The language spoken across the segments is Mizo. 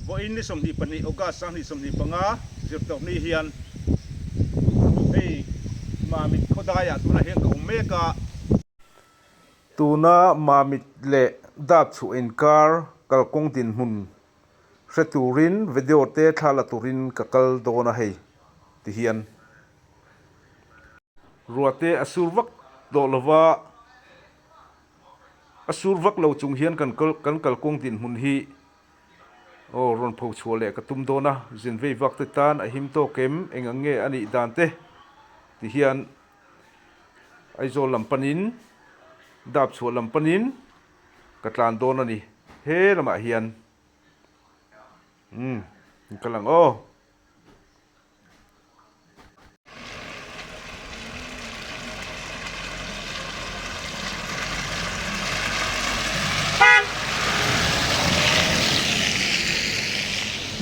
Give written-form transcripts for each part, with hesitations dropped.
Vawiin ni 22 August 2025 zirtawpni hian hei Mamit khawdaiah tunah hian ka awm mek a. Tuna Mamit leh Dapchhuah inkar kalkawng dinhmun hre turin video te thla la turin ka kal dawn a hei ti hian. Ruah te a sur vak tawh lova, a sur vak lo chung hian kan kan kalkawng dinhmun hi aw rawn pho chhuah leh ka tum dawn a, zin vei vak te tan a him tawk em eng ang nge a nih dan te ti hian Aizawl lam panin dap chhuah lam panin ka tlan dawn a ni he lamah hian umm ka lang aw.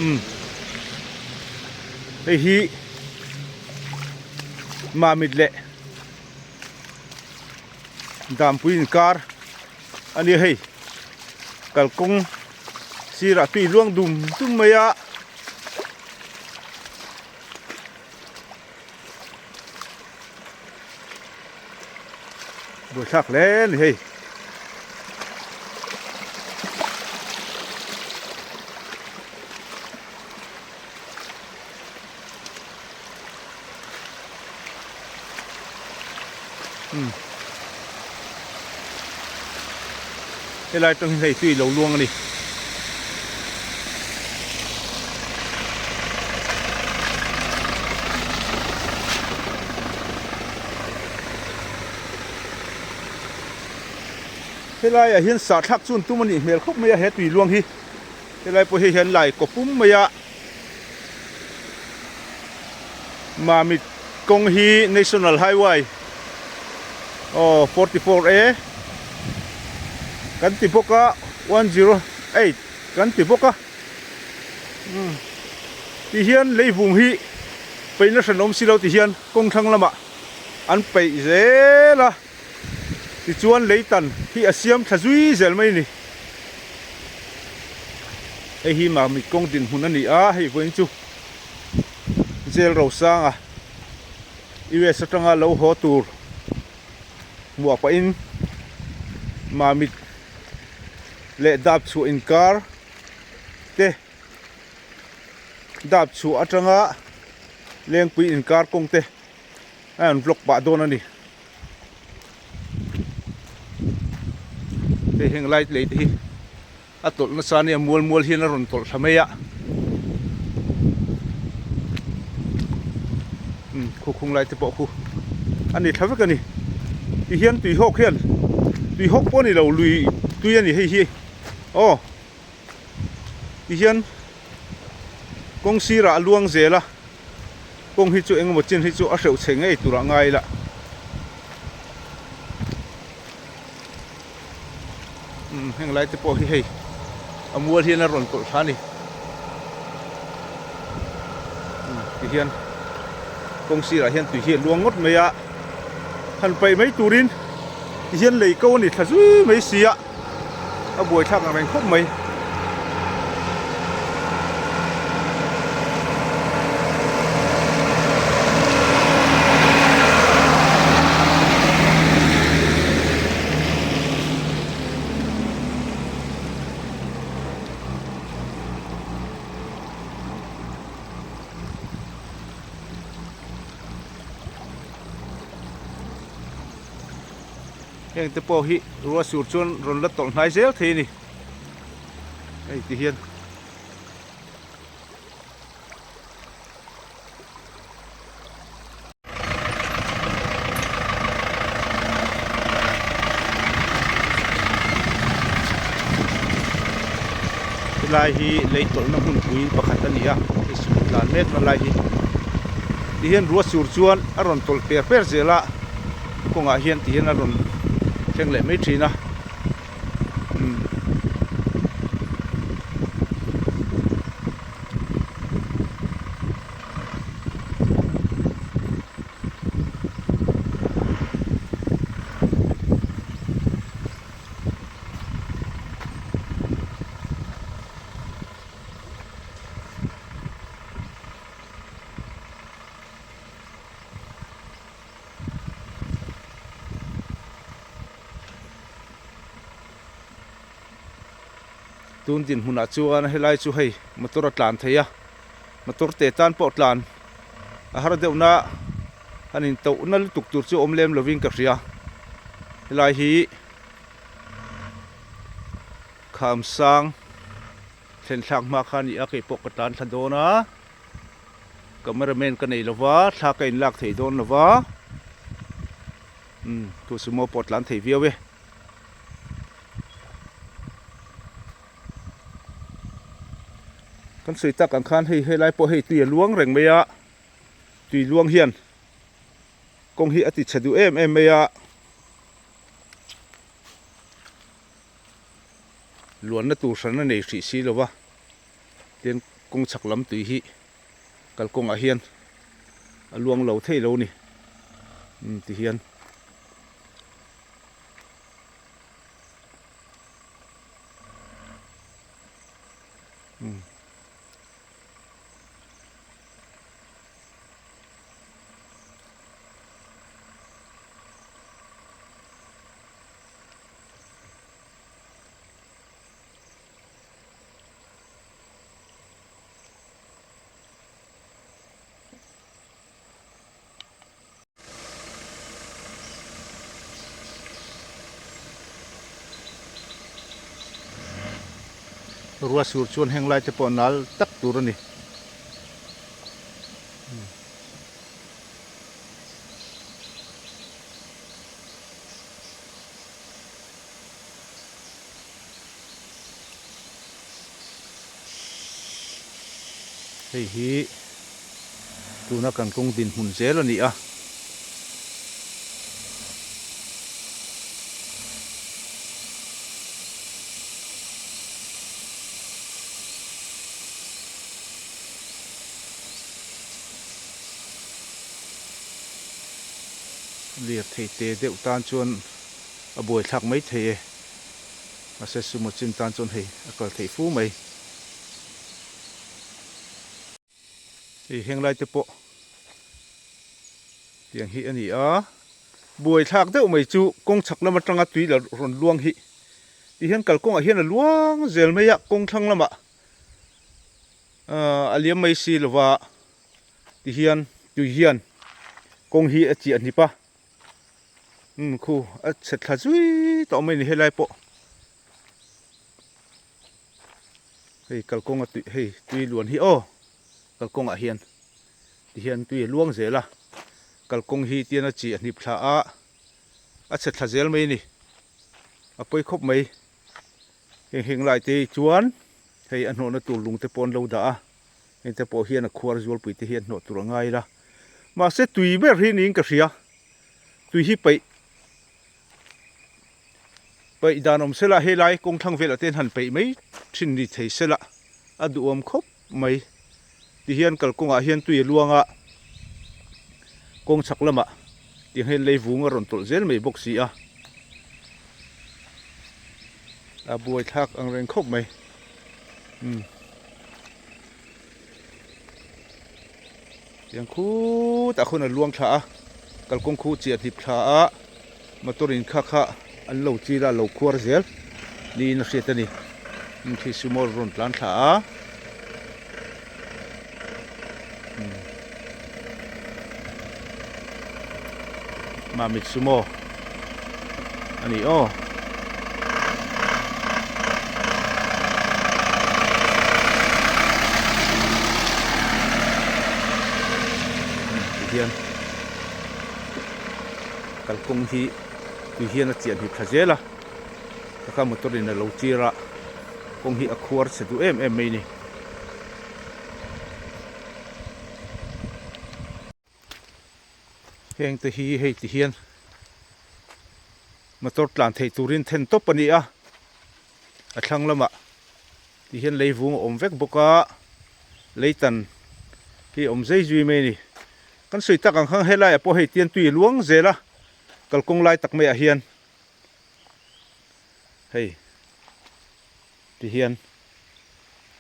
Umm hei hi Mamit leh Dampui inkar a nia hei kalkawng sirah tui luang dum dum mai a. Buaithlak hle a ni hei. Umm helai tang hi hei tui lo luang a ni. Helaiah hian sahthlak chu an tum a nih hmel khawp mai a he tui luang hi helai pawh hei hian lai kaw pum mai a. Mamit kawng hi National Highway aw 44 A kan ti bawk a 108 kan ti bawk a umm ti hian leivung hi peihna hran awm si lo ti hian kawng thlang lamah an peih zel a tichuan leitan hi a siam thla zui zel mai a ni. Hei hi Mamit kawng dinhmun a ni a, hei vawiin chu Jail Rosanga US atanga lo haw tur hmuah pahin Mamit leh Dapchhuah inkar te Dapchhuah atanga Lengpui inkar kawng te a rawn vlog pah dawn a ni. Hei heng light lei te hi a tawlh nasa ania mual mual hian a rawn tawlh thla mai a umm khukhung lai te pawh khu a ni thla vek a ni ti hian tui hawk hian tui hawk pawh a ni lo lui tui a ni hei hi aw ti hian kawng sirah a luang zel a. Kawng hi chu engemaw chin hi chu a hreuh chhe ngei turah ngai ila. Umm heng lai te pawh hi hei a mual hian a rawn tawlh thla a ni. Umm ti hian kawng sirah hian tui hi a luang ngawt mai a, han paih mai turin ti hian lei ko a ni thla zui mai si a. A buaithlak ang reng khawp mai. Heng te pawh hi ruah sur chuan rawn la tawlh hnai zel thei a ni hei ti hian. Helai hi lei tawlhna hmunpui pakhat a ni a hei sikul tlan mek na lai hi ti hian ruah sur chuan a rawn tawlh per per zel a. Kawngah hian ti hian a rawn thleng leh mai thin a umm. Tun dinhmunah chuan helai chu hei motor a tlan thei a, motor te tan pawh tlan a har deuh na han in toh na lutuk tur chu awm lem lovin ka hria. Helai hi kham sang thlen thlak hma kha a ni a, kei pawh ka tlan thla dawn a, camera man ka nei lova, thla ka in lak thei dawn lova, umm thu sumo pawh tlan thei viau e. Kan sawi tak ang khan hei helai pawh hei tui a luang reng mai a, tui luang hian kawng hi a ti chhe duh em em mai a, luanna tur hran a nei hrih si lo va, tin kawng chhak lam tui hi kalkawngah hian a luang lo thei lo a ni, umm ti hian. Rua sur chuan heng lai te pawh nal tak tur a ni. Hei hi tuna kan kawng dinhmun zel a ni a. Lirthei te deuh tan chuan a buaithlak maithei e. Mahse sumo chin tan chuan hei a kal theih fu mai. Hei heng lai te pawh tiang hi a ni a, buai thlak deuh mai chu kawng chhak lam atanga tui la rawn luang hi ti hian kalkawngah hian a luang zel mai a, kawng thlang lamah ahh a liam mai si lova ti hian tui hian kawng hi a chiah hnip a. Umm khu a chhe thla zui tawh mai a ni helai pawh hei kalkawng a tui hei tui luan hi aw kalkawng ah hian ti hian tui a luang zel a kalkawng hi tian a chi a hnip thla a a chhe thla zel mai a ni a pawi khawp mai heng heng lai te hi chuan hei a hnawhna tur lung te pawh an lo dah a. Heng te pawh hian a khuar zualpui te hian hnawh tur a ngai la. Mahse tui ber hi niin ka hria. Tui hi peih peih dan awm sela helai kawng thlang velah te hian han peih mai thin ni thei sela a duhawm khawp mai. Tihian kalkawngah hian tui a luang a, kawng chhak lamah tiang hian leivung a rawn tawlh zel mai bawk si a. A buaithlak ang reng khawp mai. Umm. Tiang khutah khawn a luang thla a, kalkawng khu chiah hnip thla a, motor in kha kha an lo chil a, a lo khuar zel niin a hriat a ni. Umm khi sumo rawn tlan thla a. Umm. Mamit sumo a ni aw. Tihian kalkawng hi tui hian a chian hip thla zel a taka motor in a lo chir a kawng hi a khuar chhe duh em em mai a ni. Heng te hi hei ti hian motor tlan theih turin then tawp a ni a, a thlang lamah ti hian leivung a awm vek bawk a, leitan hi a awm zai zui mai a ni. Kan sawi tak ang khan helaiah pawh hei tian tui a luang zel a, kalkawng lai tak maiah hian hei ti hian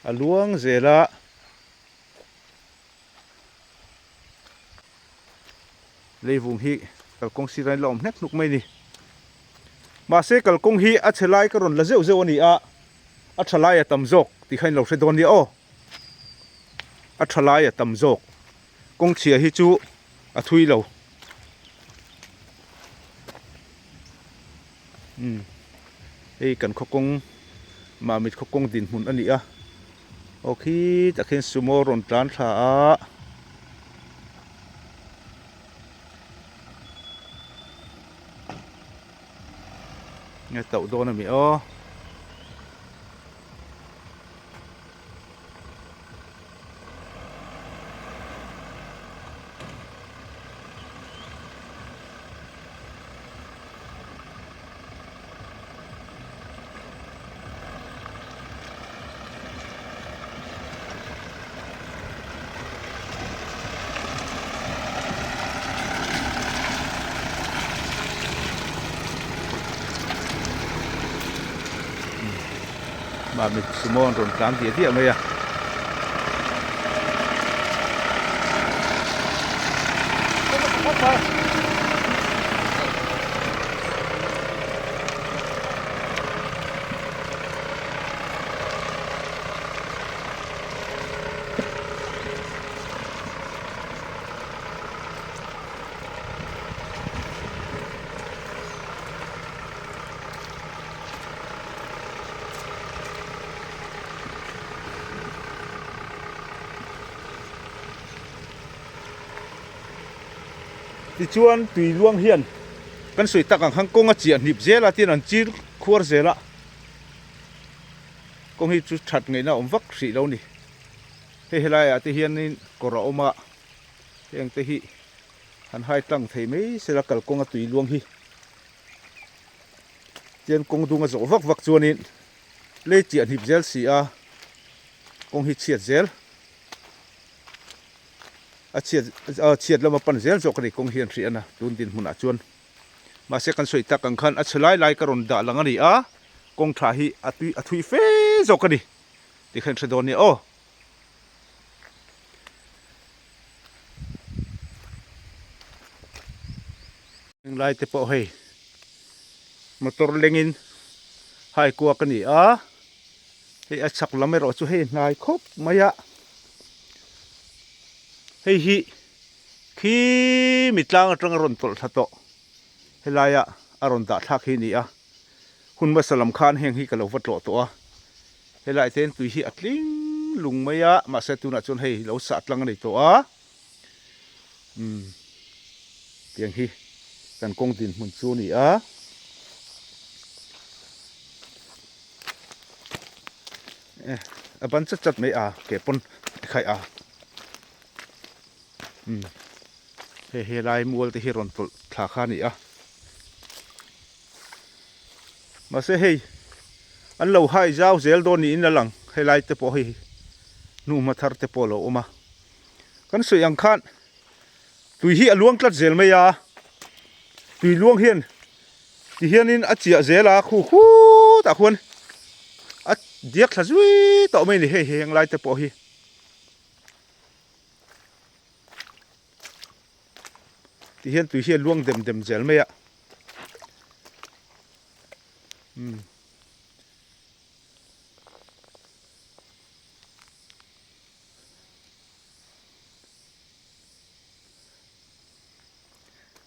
a luang zel a. Leivung hi kalkawng sir ain la awm hnek hnuk mai a ni. Mahse kalkawng hi a chhe lai ka rawn la zeuh zeuh a ni a, A tha lai a tam zawk tih kha in lo hre dawn nia aw. A tha lai a tam zawk. Kawng chhia hi chu a thui lo. Umm hei kan khaw kawng Mamit khaw kawng dinhmun a ni a. Aw khi tak hian sumo rawn tlan thla a. Nge tauh dawn a mi aw. Mamit sumo an rawn tlang diah diah mai a. Tichuan tui luang hian kan sawi tak ang khan kawng a chiah hnip zel a tin an chil khuar zel a. Kawng hi chu that ngaihna a awm vak hrih lo a ni. Hei helaiah te hianin kawr a awm a, heng te hi han hai tlang thei mai sela kalkawng a tui luang hi. Tian kawng dung a zawh vak vak chuanin lei chiah hnip zel si a, kawng hi chhiat zel a chhiat a chhiat lama pan zel zawk a ni kawng hian hrih a na tun dinhmunah chuan. Mahse kan sawi tak ang khan a chhe lai lai ka rawn dah lang a ni a, kawng tha hi a tui a thui fe zawk a ni tih kha in hre dawn nia aw. Heng lai te pawh hei motor lengin hai kuak a ni a, hei a chhak lam erawh chu hei hnai khawp mai a, hei hi Khi mi tlang atanga rawn tawlh thla tawh helaia a rawn dah thlak hi a ni a, hun hmasa lam khan heng hi ka lo va tlawh tawh a, helaiah te hian tui hi a tling lung mai a, mahse tunah chuan hei lo sah tlang a nei tawh a, umm tiang hi kan kawng dinhmun chu a ni a. A ban chat chat mai a ke pawn a khaih a. Umm hei helai mual te hi rawn tawlh thla kha a ni a mahse hei an lo hai zau zel dawn niin a lang helai te pawh hei hnuhma thar te pawh a lo awm a kan sawi ang khan tui hi a luang tlat zel mai a tui luang hian ti hianin a chiah zel a khu khutah khuan a diak thla zui tawh mai a ni hei heng lai te pawh hi. Ti hian tui hi a luang dem dem zel mai a. Umm.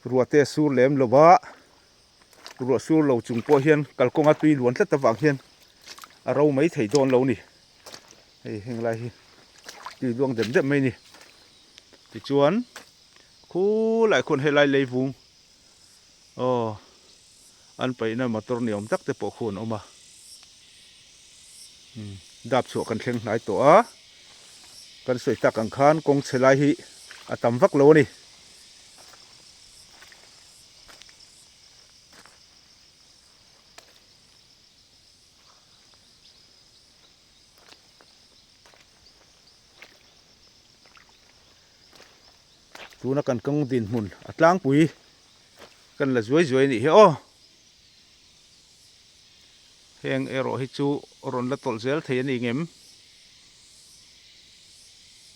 Ruah te a sur lem lo va, ruah sur lo chung pawh hian kalkawnga tui luan tlat avang hian a ro mai thei dawn lo a ni. Hei heng lai hi tui luang dem dem mai a ni. Tichuan khulai khuan helai leivung aw an paihna motor ni awm tak te pawh khu an awm a. Umm dap chhuah kan thleng hnai tawh a, kan sawi tak ang khan kawng chhe lai hi a tam vak lo a ni. Tuna kan kawng dinhmun a tlangpui kan la zuai zuai a nih hi aw. Heng erawh hi chu rawn la tawlh zel thei a ni ngem?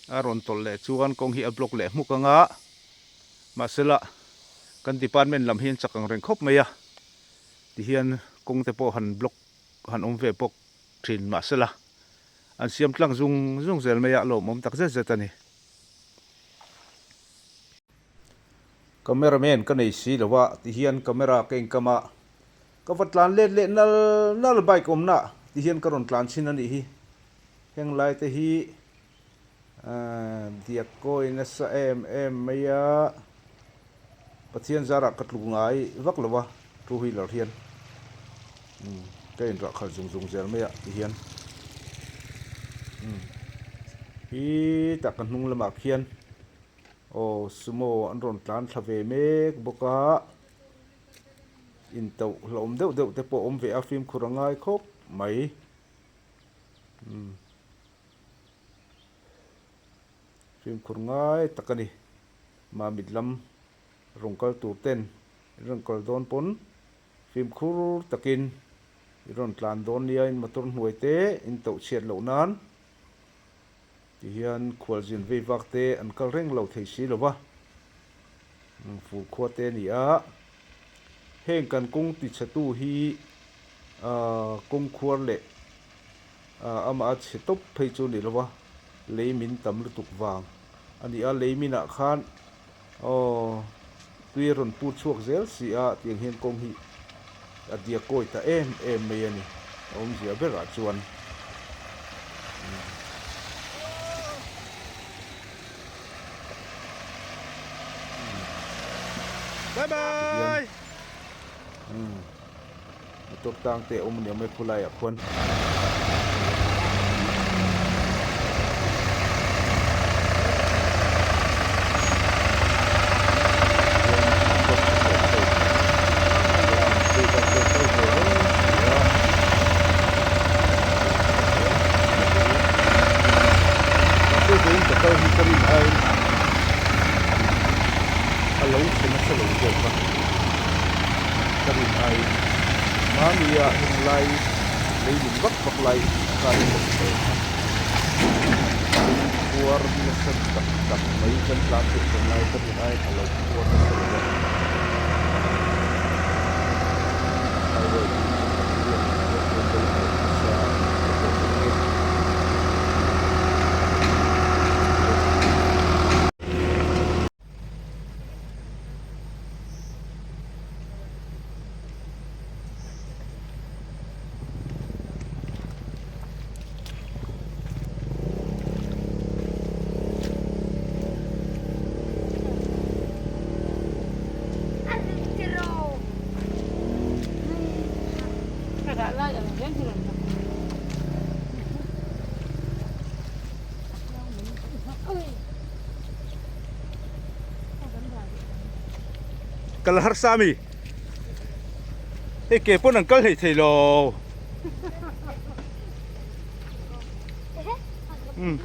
A rawn tawlh leh chuan kawng hi a block leh hmuk ang a, mahsela kan department lam hi an chak ang reng khawp mai a, tihian kawng te pawh han block han awm ve bawk. thin mahsela an siam tlang zung zung zel mai a, lawmawm tak zet zet a ni. Camera man ka nei si lo a tihian camera ka inkam a, ka va tlan let leh nal nal bike awmna tihian ka rawn tlan chhin a nih hi. Heng lai te hi diak kawi nasa em em mai a, Pathian zarah ka tlu ngai vak lo a two wheeler hian ka inrah khalh zung zung zel mai a tihian hi tak ka hnung lamah khian aw sumo an rawn tlan thla ve mek bawk a intoh hlauhawm deuh deuh te pawh a awm ve a fimkhur a ngai khawp mai. Fimkhur ngai tak a ni. Mamit lam rawn kal tur ten i rawn kal dawn pawn fimkhur takin i rawn tlan dawn nia in motor hnuai te in toh chhiat loh nan tihian khualzin vei vak te an kal reng lo thei si lo va. Fur khua te a ni a. Heng kan kawng tichhetu hi kawng khuar leh Amah a chhe tawp phei chu ni lova, lei min tam lutuk vang a ni a, lei minah khan aw tui a rawn put chhuak zel si a tiang hian kawng hi a diak kawi ta em em mai a ni, a awmzia berah chuan. Bye bye! Motor tang te a awm a ni awm e khulai ah khuan. A lo chhe nasa lo zawk a. Ka rin aiin mahnia heng lai leilung vak vak lai kha in awm tawh kha khuar nasa tak tak mai kan tlan theih chuan lai ka rin aiin a lo khuar nasa lo a highway hian nasa ka pawh ka ring e. Kal harsa ami hei ke pawn an kal hlei thei lo umm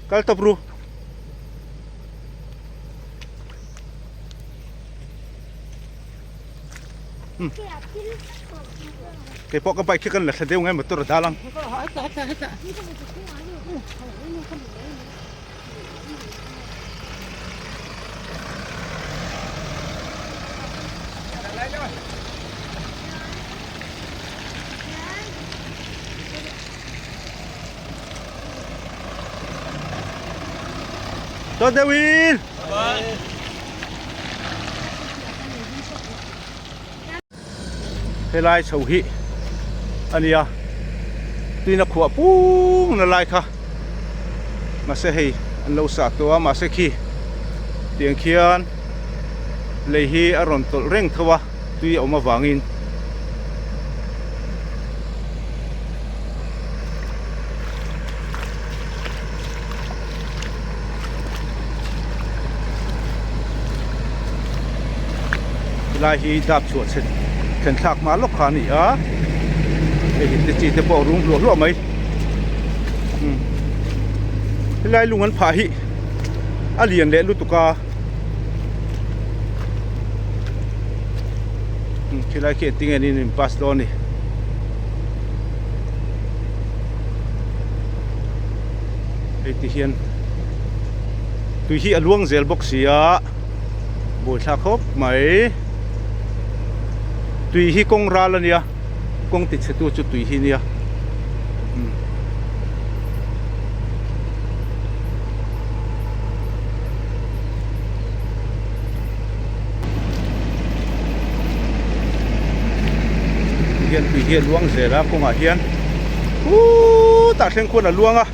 kal tawp ru. Kei pawh ka bike khi kan la thla deuh nge motor a dal ang. Cho deuhin. Helai chho hi a nia tuina khuah pung na lai kha mahse hei an lo sah tawh a mahse khi tiang khian lei hi a rawn tawlh reng tho a tui a awm avangin. Helai hi dap chhuah chhe thlen thlak hma lawk kha a ni a hei hi te chi te pawh a rum hluah hluah mai umm helai lung an phah hi a lian leh lutuk a umm khilai khi engtin nge niin in pass dawn a ni. Hei ti hian tui hi a luang zel bawk si a buaithlak khawp mai. Tui hi kawng ral a nia, kawng ti chhetu chu tui hi nia. Umm. Hian tui hi a luang zel a kawngah hian khutah thleng khuan a luang a.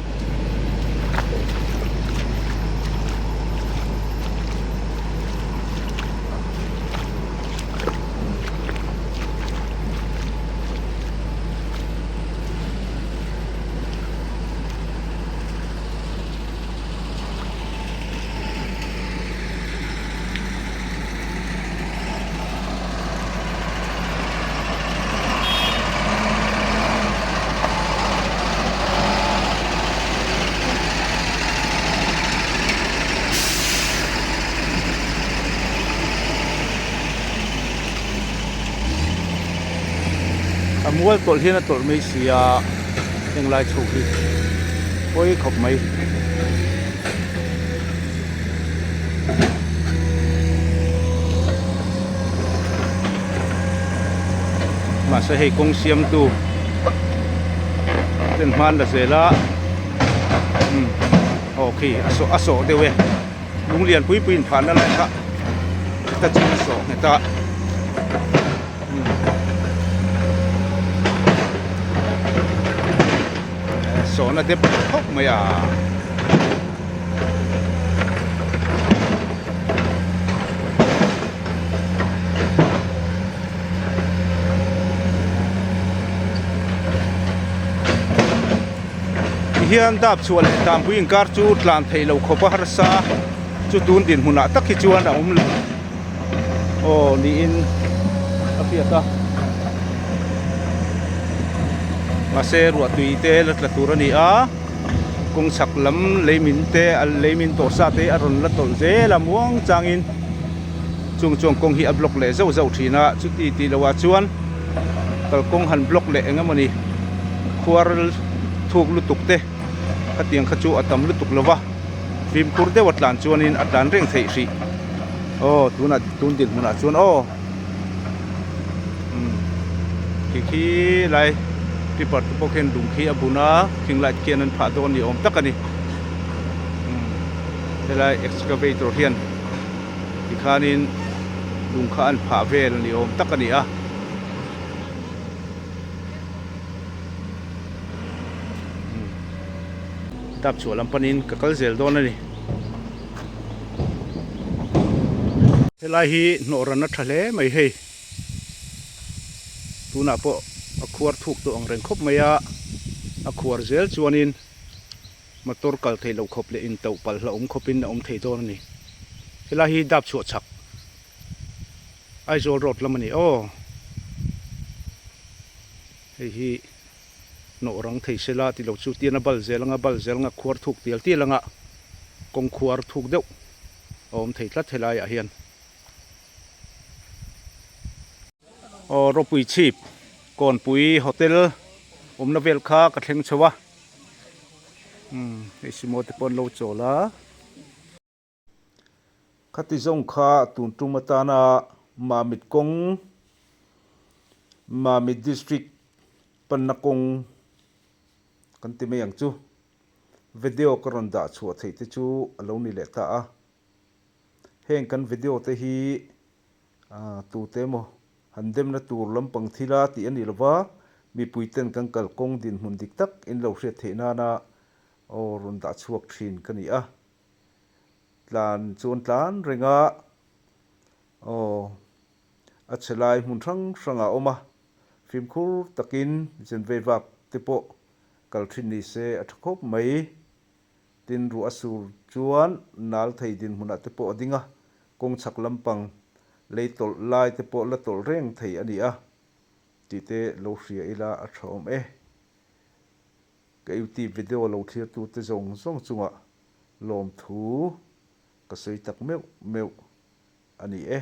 A mual tawlh hian a tawlh mai si a henglai chho hi pawi khawp mai. Mahse hei kawng siamtu ten hman la zel a umm aw khi a sawh a sawh deuh e lung lian pui pui inphahna lai kha chuta chin a sawh nghet a umm sawhna dep khawp mai a. Tihian dap chhuah leh tanpui inkar chu tlan theih loh khawp a harsa chu tun dinhmunah tak hi chuan a awm lo aw niin a hriat a mahse ruahtui te la tla tur a ni a. Kawng chhak lam leimin te a leimin tawh sa te a rawn la tawlh zel a muang changin chung chuan kawng hi a block leh zauh zauh thin a chuti tih loh ah chuan kalkawng han block leh eng emawni khuar thuk lutuk te khatiang kha chu a tam lutuk lo va fimkhur deuh a tlan chuanin a tlan reng theih hrih aw tunah tun dinhmunah chuan aw. Umm khi khi lai creeper te pawh khian lung khi a bun a khing light khian an phah dawn ni awm tak a ni umm helai excavator hian tikhanin lung kha an phah vel ni awm tak a ni a. Dap chhuah lam panin ka kal zel dawn a ni. Helai hi hnawh ran a tha hle mai hei tunah pawh a khuar thuk tawh ang reng khawp mai a a khuar zel chuanin motor kal theih loh khawp leh intoh palh hlauhawm khawpin a awm thei dawn a ni helai hi dap chhuah chhak Aizawl road lam a ni aw hei hi hnawh rang thei sela tih lo chu tian a bal zel anga bal zel anga khuar thuk tial tial anga kawng khuar thuk deuh a awm thei tlat helai ah hian. Aw ropui chhip kawnpui hotel awmna vel kha ka thleng chho a umm hei sumo te pawh an lo chawl a. Khati zawng kha tun tum atana Mamit kawng Mamit district panna kawng kan ti mai ang chu video ka rawn dah chhuah theih te chu a lo ni leh ta a. Heng kan video te hi tute emaw han demna tur lampang thila tih a ni lova, mipui ten kan kalkawng dinhmun dik tak in lo hriat theih nana aw rawn dah chhuak thin ka ni a. Tlan chuan tlan reng a, aw a chhe lai hmun hrang hrang ah awm a, fimkhur takin zenvei vak te pawh kal thin ni se a tha khawp mai. Tin, ruah a sur chuan nal thei dinhmunah te pawh a ding a, kawng chhak lampang lei tawlh lai te pawh la tawlh reng thei a ni a, tih te lo hria ila a tha awm e. Ka YouTube video lo thlirtute zawng zawng chungah lawmthu ka sawi tak meuh meuh a ni e.